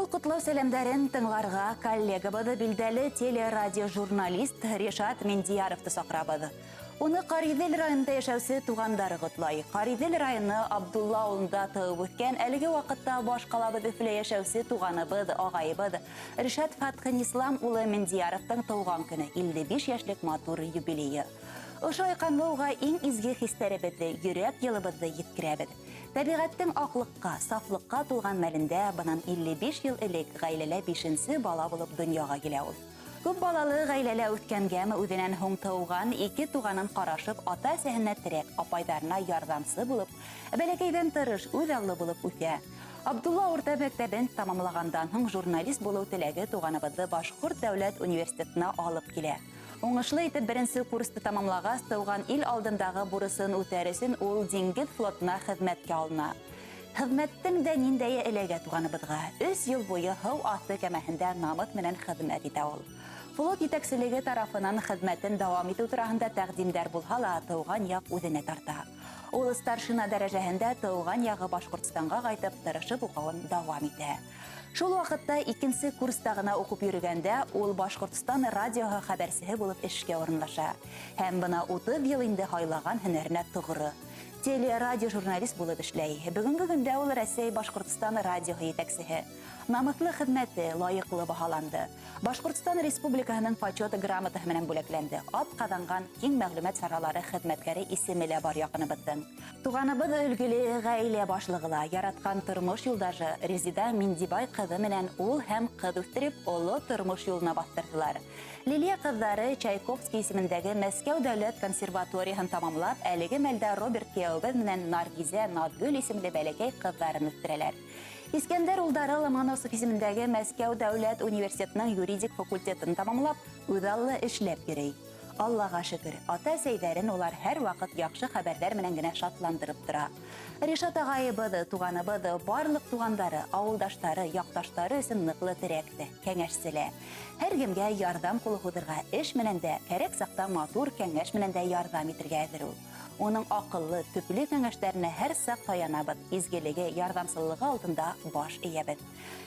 Был ҡотлау сәләмдәрен тыңларға коллегабыҙ, билдәле телерадиожурналист Ришат Миндияровты саҡырабыҙ. Уны Ҡариҙел районында йәшәүсе туғандары ҡотлай. Ҡариҙел районы Абдулла ауылында тыуып үҫкән, әлеге ваҡытта баш ҡалабыҙ Өфөлә йәшәүсе туғаныбыҙ, ағайыбыҙ Ришат Фәтхенислам улы Миндияровтың тыуған көнө, 55 йәшлек матур юбилейы. Ошо айҡанлы уға иң изге хистәребеҙҙе, йөрәк йылыбыҙҙы еткерәбеҙ. Тәбиғәттең аҡлыҡҡа, сафлыҡҡа тулған мәлендә бынан 55 йыл элек ғаиләлә бишенсе бала булып донъяға килә ул. Күп балалы ғаиләлә үҫкәнгәме, үҙенән һуң тыуған ике туғанын ҡарашып, ата-әсәһенә терәк, апайҙарына ярҙамсы булып, бәләкәйҙән тырыш, үҙ аллы булып үҫә. Абдулла урта мәктәбен тамамлағандан һуң журналист булыу теләге туғаныбыҙҙы Башҡорт дәүләт университетына алып килә. Уңышлы итеп беренсе курсты тамамлағас, тыуған ил алдындағы бурысын үтәр өсөн ул диңгеҙ флотына хеҙмәткә алына. Хеҙмәттең дә ниндәйе эләгә туғаныбыҙға. Өс йыл буйы һыу аҫты кәмәһендә намыҫ менән хеҙмәт итә ул. Флот етәкселеге тарафынан хеҙмәтен дауам итеү тураһында тәҡдимдәр булһа ла, тыуған яҡ үҙенә тарта. Ул старшина дәрәжәһендә тыуған яғы Башҡортостанға ҡайтып, тырышып уҡыуын дауам итә. Шул ваҡытта икенсе курста ғына уҡып йөрөгәндә ул Башҡортостан радиоһы хәбәрсеһе булып эшкә урынлаша. Һәм бына 30 йыл инде һайлаған һөнәренә тоғро. Теле-радиожурналист булып эшләй. Бөгөнгө көндә ул Рәсәй Башҡортостан радиоһы етәксеһе. Намыҫлы хеҙмәте лайыҡлы баһаланды. Башҡортостан Республикаһының Почет грамотаһы менән бүләкләнде. Ат ҡаҙанған киң мәғлүмәт саралары хеҙмәткәре исеме лә бар яҡыныбыҙҙың. Туғаныбыҙ өлгөлө ғаилә башлығы ла, яратҡан тормош юлдашы Резида Миндибай ҡыҙы менән ул һәм ҡыҙ үҫтереп, оло тормош юлына баҫтырҙылар. Лилия ҡыҙҙары Чайковский исемендәге Мәскәү дәүләт консерваторияһын тамамлап, әлеге мәлдә Роберт кейәүебеҙ менән Наргизә, Наҙгөл исемле бәләкәй ҡыҙҙарын үҫтерәләр. Искәндәр улдары Ломоносов исемендәге Мәскәү дәүләт университетының юридик факультетын тамамлап, үҙаллы эшләп йөрөй. Аллаға шөкөр, ата-әсәйҙәрен улар һәр ваҡыт яҡшы хәбәрҙәр менән генә шатландырып тора. Ришат ағайыбыҙ, туғаныбыҙ, барлыҡ туғандары, ауылдаштары, яҡташтары өсөн ныҡлы терәк тә, кәңәшсе лә. Һәр кемгә ярҙам ҡулы һуҙырға, эш менән дә, кәрәк саҡта матур кәңәш менән дә ярҙам итергә әҙер ул. Уның аҡыллы, төплө кәңәштәренә һәр саҡ таянабыҙ, изгелеге, ярҙамсыллығы алдында баш эйәбеҙ.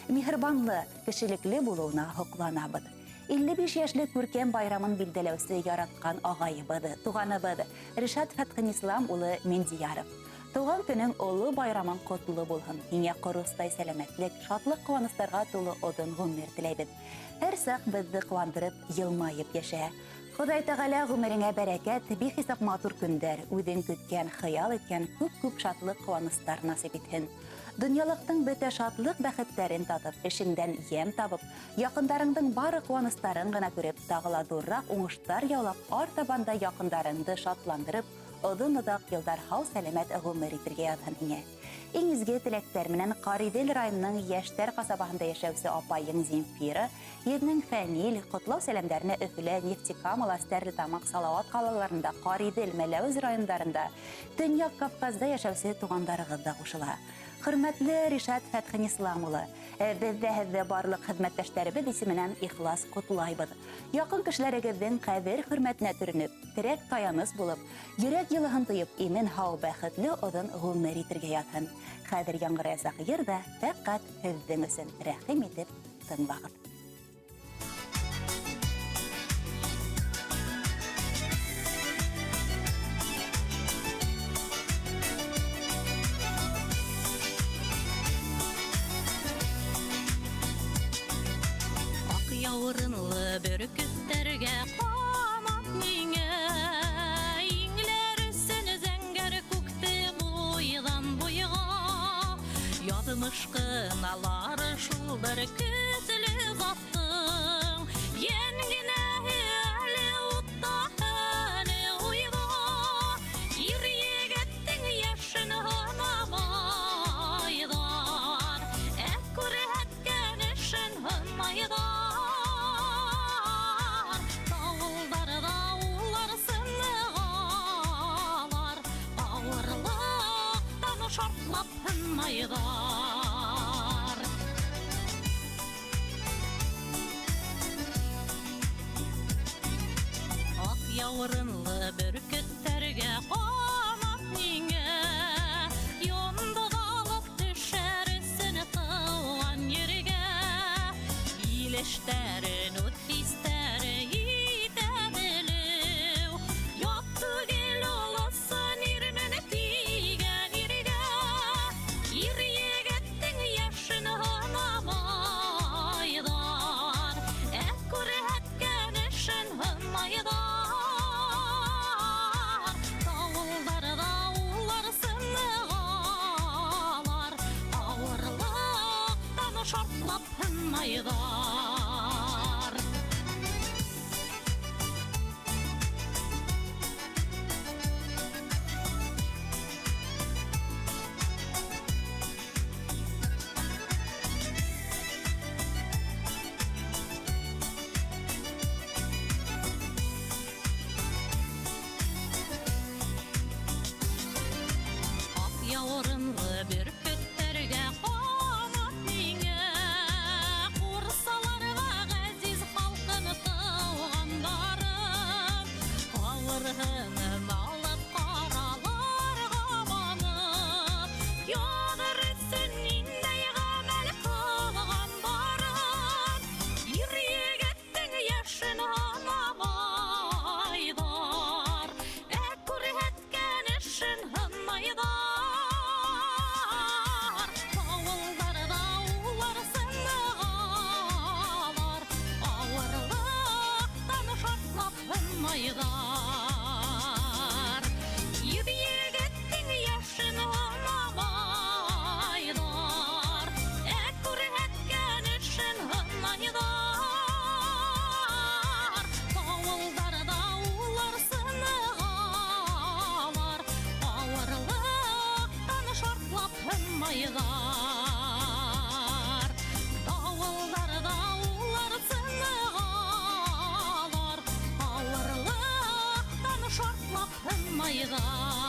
Миһырбанлы, кешелекле булыуына һоҡланабыҙ. 55 йәшлек күркәм байрамын билдәләүсе яратҡан ағайыбыҙ, туғаныбыҙ Ришат Фәтхенислам улы Миндияров. Тыуған көнөң оло байрамың ҡотло булһын. Һиңә ҡоростай сәләмәтлек, шатлыҡ-ҡыуаныстарға тулы оҙон ғүмер теләйбеҙ. Һәр саҡ беҙҙе ҡыуандырып, йылмайып йәшә. Хоҙай Тәғәлә ғүмереңә бәрәкәт, бихисап матур көндәр, үҙең көткән, хыял иткән күп-күп шатлыҡ-ҡыуаныстар насип итһен. Донъялыҡтың бөтә шатлыҡ-бәхеттәрен татып, эшеңдән йәм табып, яҡындарыңдың бары ҡыуаныстарын ғына күреп, тағы ла ҙурыраҡ уңыштар яулап, артабан да яҡындарыңды шатландырып, оҙон-оҙаҡ йылдар һау-сәләмәт ғүмер итергә яҙһын һиңә. Иң изге теләктәр менән Ҡариҙел районының Йәштәр ҡасабаһында йәшәүсе апайың Земфира, еҙнең Фәнил, ҡотлау сәләмдәренә Өфөлә, Нефтекамала, Стәрлетамаҡ, Салауат ҡалаларында, Ҡариҙел, Мәләүез райондарында, Төньяҡ Кавказда йәшәүсе туғандарығыҙ ҙа ҡушыла. Хөрмәтле Ришат Фәтхенислам улы, беҙ ҙә һеҙҙе барлыҡ хеҙмәттәштәребеҙ исеменән ихлас ҡотлайбыҙ. Яҡын кешеләрегеҙҙең ҡәҙер-хөрмәтенә төрөнөп, терәк-таяныс булып, йөрәк йылыһын тоеп, имен-һау, бәхетле оҙон ғүмер итергә яҙһын. Хәҙер яңғыраясаҡ йыр ҙа фәҡәт һеҙҙең өсөн, рәхим итеп тыңлағыҙ. Аҡ яурынлы бөркөттәргә ҡанат миңә, Иңләр өсөн зәңгәр күкте буйҙан буйға. Яҙмыш ҡыналар шул бер көслө заттың, Йән генәһе әле утта, әле уйҙа. Ир егеттең йәшен һанамайҙар, Ә күрһәткән эшен һынайҙар. Тауылдарҙа улар сынығалар, Ауырлыҡтан шартлап һынайҙар. Аҡ яурынлы бөркөттәргә ҡанат миңә, Йондоҙ алып төшәр өсөн тыуған ергә. Шартлап һынайҙар. Аҡ яурынлы бөркөттәргә ҡанат миңә, Ҡурсаларға ғәзиз халҡын тыуғандарым. Ауырһынып алып ҡараларға манып, Яҙыр өсөн ниндәй ғәмәл ҡылған барын. Ир егеттең йәшен һанамайҙар, Ә күрһәткән эшен һынайҙар. Ауылдарҙа улар сынығалар, Ауырлыҡтан шартлап һынайҙар. Ир егеттең йәшен һанамайҙар, Ә күрһәткән эшен һынайҙар. Ауылдарҙа улар сынығалар, Ауырлыҡтан шартлап һынайҙар. Ауылдарҙа улар сынығалар, Ауырлыҡтан шартлап һынайҙар.